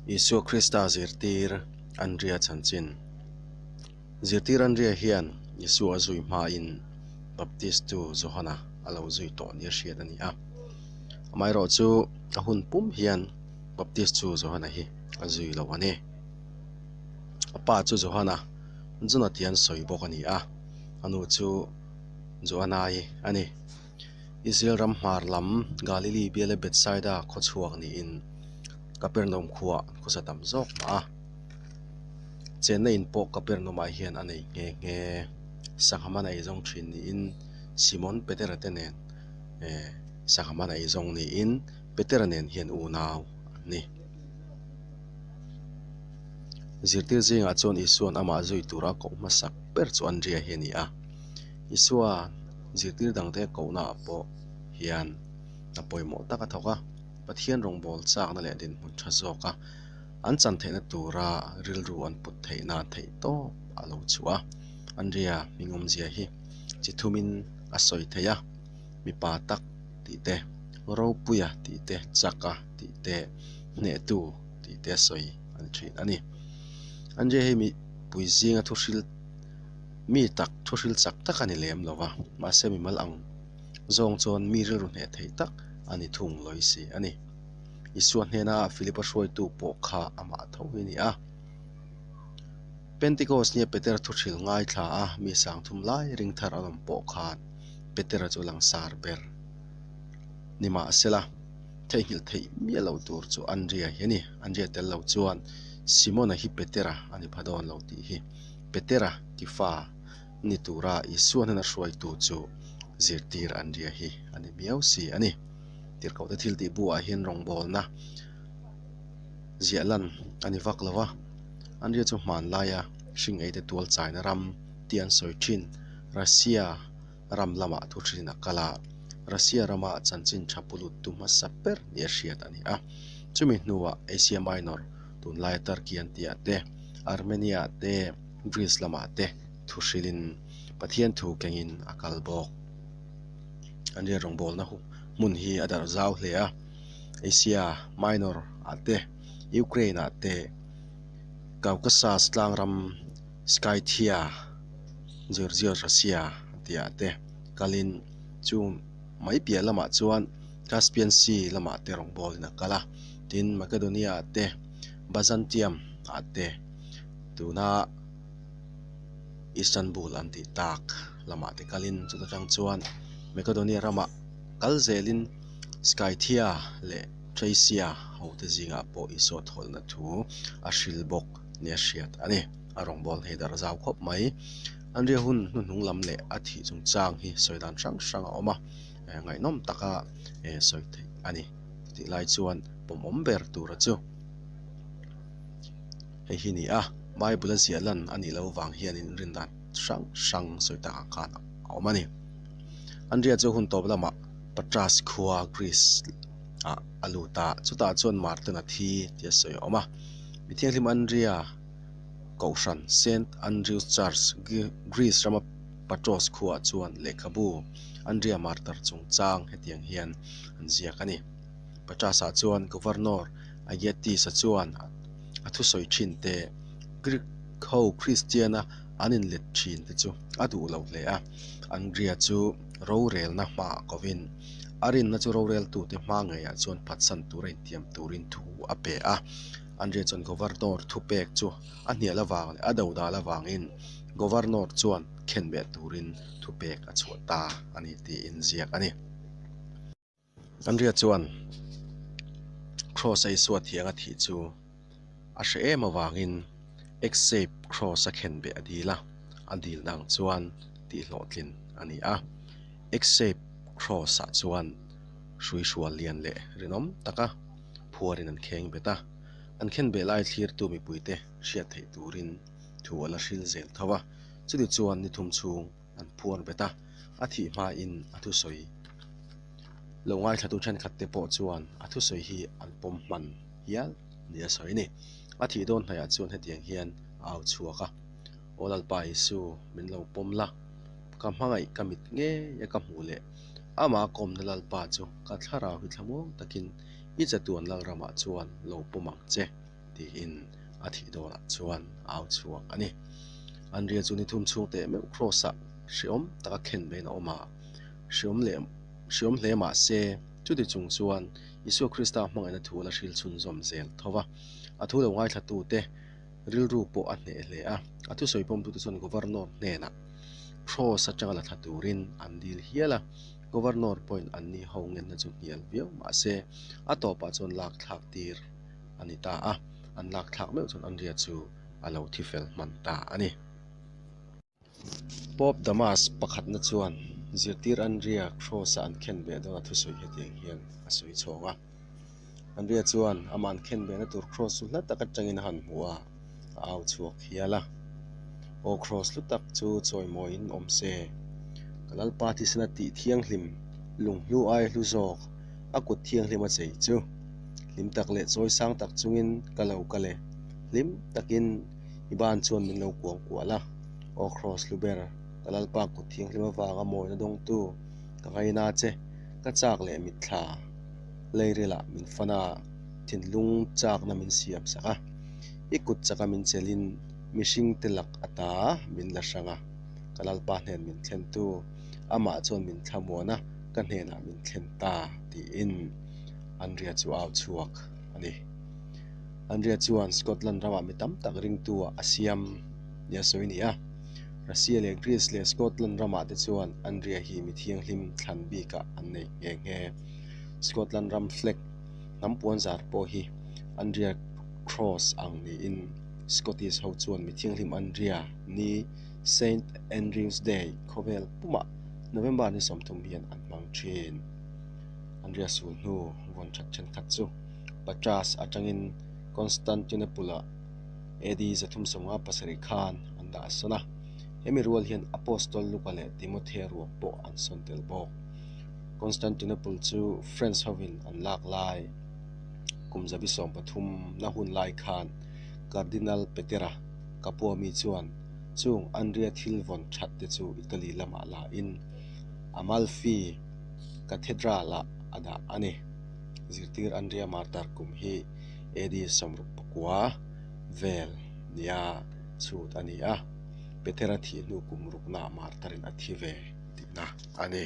Isua Krista zirtir Andria chanchin. Zirtir Andria hian Isua a zui hmain Baptistu Johana a lo zui tawh nia hriat a ni a. Amaherawhchu a hun pum hian Baptistu Johana hi a zui lo a ni. A pa chu Johana, Jona tih an sawi bawk a ni a, a nu chu Joanai a ni. Israel ram hmar lam Galili biala Bethsaida khaw chhuak niin Kapernaum khuaa an khawsa tam zawk mah a. Chenna in pawh Kapernaum-ah hian a nei nghe nghe. Sangha man a eizawng thin niin Simon Petera te nen eh sangha man a eizawng niin Petera nen hian unau an ni. Zirtir zingah chuan Isua'n amah zui tura koh hmasak ber chu Andria hi a ni a. Isua zirtir dangte kohnaah pawh hian a pawimawh tak a thawk a, Pathian rawngbâwl châkna leh dinhmun ṭha zâwka an chan theihna tura rilru an put theih nan theih tawp a lo chhuah a. Andria hming awmzia hi chi thumin a sawi thei a, mipa tak tih te, ropuia tih te, chaka tih te, hnehtu tih te a sawi a ni ṭhin a ni. Andria hi mipui zinga thuhril Mi tak thu hril chak tak a ni lem lo va, mahse mi mal ang zawng chuan mi rilru hneh theih tak a ni thung lawi si a ni. Isua hnena Philipa hruaitu pawh kha amah tho hi a ni a. Pentecost nia Petera thu hril ngaithla a mi sang thum lai ring thar an awm pawh khan Petera chu langsar ber ni mahsela theihnghilh theih miah lo tur chu Andria hi a ni. Andria tel lo chuan Simona hi Petera a ni pha dawn lo tih hi. Petera Kefa ni tura Isua hnena hruaitu chu zirtir Andria hi a ni miau si a ni. Tirhkohte thil tih buah hian rawngbawlna ziah lan a ni vak lo va, Andria chu hmanlaia hring eite tual chaina ram tih an sawi thin. Russia ram lamah thu thin a kal a, Russia rama chanchin tha puluttu hmasa ber nia hriat a ni a. Chumi hnuah Asia Minor tunlaia Turkey an tihah te, Armenia te, Greece lamah te thu hrilhin Pathian thu kengin a kal bawk. An riat rawngbawlna hmun hi a darh zau hle a, Asia Minor ah te, Ukraine ah te, Caucasus tlangram Scythia, Georgia Russia tihah te kalin chu mai piah lamah chuan Caspian Sea lamah te rawngbawlin a kal a. Tin, Makedonia ah te, Byzantium ah te, tuna Istanbul an tih tak lamah te kalin chuta tang chuan Makedonia ramah kal zelin Scythia leh Thracia hote zingah pawh Isua thawlhna thu a hril bawk nia hriat a ni. A rawngbâwl hei darh zau khawp mai. Andria hun hnuhnung lam leh a thih chungchang hi sawi dan hrang hrang a awm a, ngaihnawm taka sawi theih a ni. Tih lai chuan pawmawm ber tura chu hei hi ni a, Bible a ziah lan a nih loh vang hian inrin dan hrang hrang sawi tak ang khan a awm a ni. Andria chu hun tawp lamah Patras khua Greece ah a lut a, chutah chuan Martin a thi tih a sawi a awm a. Mi thianghlim Andria Kohhran Saint Andrew's Church Greece rama Patros khuaah chuan lehkhabu Andria Martyr chungchang hetiang hian an ziak a ni. Patras-ah chuan Governor Aegeates-a chuan a thusawi thin te, Greek ho Kristiana an inlet thin te chu a duh lo hle a. Andria chu rorelna hmaah kovin a rinna chu roreltute hma ngeiah chuan phatsan tura intiam turin thu a pe a. Andria chuan Governor thupek chu a hnial avang leh a dodal avangin Governor chuan khenbeh turin thupek a chhuah ta a ni tiin ziak a ni. Andria chuan Cross a Isua thiang a thih chu a hre em avangin X-shape cross a khenbeh a dil a, a dilna ang chuan tihhlawhtlin a ni a. X-shape cross ah chuan hrui hrual lian leh rinawm taka phuarin an kheng bet a, an khenbeh lai thlirtu mipuite hriat theih turin thu a la hril zel tho a, chuti chuan ni thum chhung an phuar bet a, a thih hmain a thusawi lo ngaithlatu thenkhat te pawh chuan a thusawi hi an pawm hman hial ni a sawi a ni. A thih dawn hnaihah chuan hetiang hian a au chhuak a, Aw Lalpa Isu, min lo pawm la, ka hmangaih ka mit ngei a ka hmuh leh amah kawmna Lalpa chu ka thlarau hi thlamuang takin i chatuan Lalramah chuan lo pawm ang che. tiin a thih dawnah chuan a au chhuak a ni. Andria chu ni thum chhung teh meuh Kraws-ah hreawm taka khen beiin a awm a, hreawm leh hreawm hle mah se, chuti chung chuan Isua Krista hmangaihna thu a la hril chhunzawm zel tho va. A thu lo ngaithlatute rilru pawh a hneh hle a, a thusawi pawmtute chuan Governor hnenah Kraws atanga la thla turin an dil hial a, Governor pawhin anni ho ngenna chu hnial viau mah se, a tawpah chuan lak thlak tir a ni ta a, an lak thlak meuh chuan Andria chu a lo thi fel hman ta a ni. Pope Damas pakhatna chuan zirtir Andria Kraws-a an khen beh dawn a thusawi hetiang hian a sawi chhawng a. Andria chuan amah an khen behna tur Kraws chu hla tak atangin a han hmu a, a au chhuak hial a. Aw Kraws hlu tak chu chawimawiin awm se, ka Lalpa thisena tih thianghlim lunghlu aia hlu zawk a kut thianghlim a chei chu. Hlim tak leh chawi sang tak chungin ka lo kal e, hlim takin i ban chuan min lo kuang kual a. Aw Kraws hlu ber, ka Lalpa kut thianghlim avanga mawina dawngtu ka ngaina che, ka chak leh mitthla leirilah min fan a, thinlung chakna min siam sak a, i kut chaka min chelhin mihringte lak ata min la hrang a, ka Lalpa hnen min thlentu, amah chuan min thlamuan a, ka hnenah min thlen ta, tiin Andrea chu au chhuak a ni. Andrea chuan Scotland ramah mi tam tak ringtu-ah a siam nia sawi a ni a. Russia leh Greece leh Scotland ramah te chuan Andrea hi mi thianghlim thlan bikah an nei nghe nghe. Scotland ram flag hnam puanzar pawh hi Andrea Cross ang niin Scottish ho chuan mi thianghlim Andrea ni Saint Andrew's Day khawvel pumah November ni 30 hian an hmang thin. Andrea sul hnu vawn that thenkhat chu Patras atangin Constantinople-ah AD 357 khan an dah sawn a. Hemi rual hian Apostol Luka leh Timothea ruang pawh an sawn tel bawk. Constantinople chu French hovin an lak lai kum zabi 13 na hun lai khan Cardinal Petera Capua mi chuan chung Andria thil vawn that te chu Italy lamah la in Amalfi Cathedral-ah a dah a ni. Zirtir Andria Martyr kum hi AD 69 vel nia chhut a ni a, Petera thih hnu kum ruknaah Martyr-in a thi ve tihna a ni.